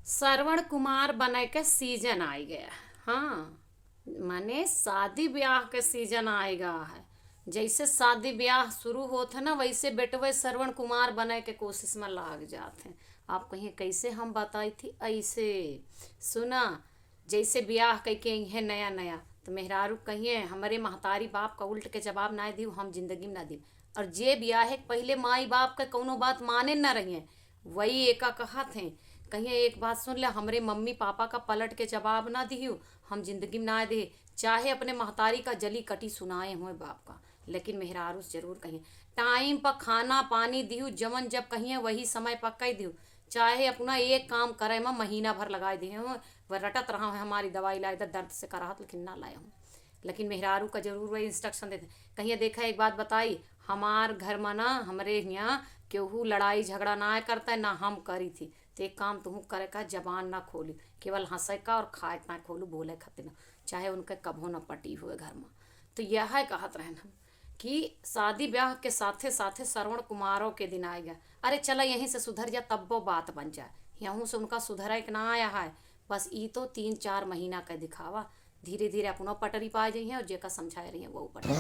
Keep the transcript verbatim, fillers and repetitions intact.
श्रवण कुमार बने के सीजन आइ गया। हाँ, माने शादी ब्याह के सीजन आइ गया है। जैसे शादी ब्याह शुरू होत है ना, वैसे बेटवे श्रवण कुमार बने के कोशिश में लाग जात हैं। आप कहिए, "कैसे हम बताई थी?" ऐसे सुना, जैसे ब्याह कइके अइहें नया नया, तो मेहरारू कहिए, "हमरे महतारी बाप का उल्ट के जवाब ना दिहू, हम जिंदगी में ना दिहू।" और जे ब्याहे के पहिले माई बाप के कौनो बात माने न रहिए, वही एका कहत हैं। कहिए, "एक बात सुन ले, हमरे मम्मी पापा का पलट के जवाब ना दिहू, हम जिंदगी में ना दे, चाहे अपने महतारी का जली कटी सुनाए हुए बाप का।" लेकिन मेहरारू से जरूर कहिए, टाइम पर खाना पानी दिहू, जवन जब कहिए वही समय पर कह दिहू, चाहे अपना एक काम करे में महीना भर लगाए दिहे हो, वह रटत रहा है, "हमारी दवाई लाए दे, दर्द से कराहत, लेकिन ना लाए हो।" लेकिन मेहरारू का जरूर वही इंस्ट्रक्शन देते। कहिए, "देखा, एक बात बताई, हमार घर में ना, हमरे हियाँ केहू लड़ाई झगड़ा ना करता है, ना हम करी थी। तो एक काम तुहू करे का, जबान ना खोली, केवल हंसे का और खाए का ना खोलू, बोले खातिर ना, चाहे उनके कभो ना पटी हुए घर में।" तो यह कहत रहन हम कि शादी ब्याह के साथे साथे श्रवण कुमारों के दिन आएगा। अरे चला, यहीं से सुधर जा, तब्बो बात बन जाए। यहूँ से उनका सुधरे के ना आया है, बस ई तो तीन चार महीना का दिखावा, धीरे धीरे अपनो पटरी पा जइहें और जेका समझाए रहिए वो पटरी।